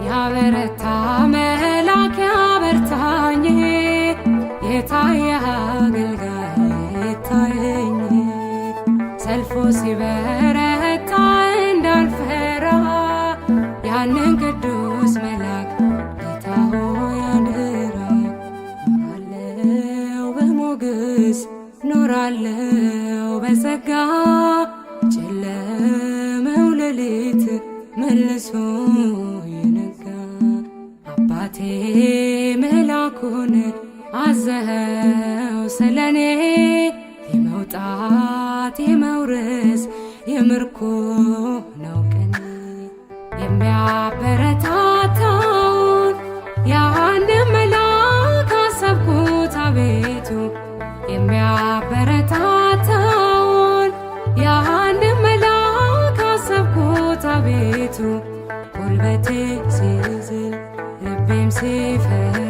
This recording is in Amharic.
ያበረታ መላክ ያበርታኝ፣ የታየ አገልጋይ ይታየኝ። ሰልፉ ሲበረታ እንዳልፈራ ያንን ቅዱስ መልአክ ጌታ ሆይ አደራ። ኖራለው በሞገስ፣ ኖራለው በጸጋ፣ ጨለመው ሌሊት መልሶ የነጋ። አባቴ መላኩን አዘኸው ስለኔ፣ የመውጣት የመውረስ የምርኮ ነው ቀኔ። የሚያበረታታውን ያንን መልአክ አሰብኩት አቤቱ፣ የሚያበረታታውን ያንን መልአክ አሰብኩት አቤቱ። ጉልበቴ ሲዝል ልቤም ሲፈራ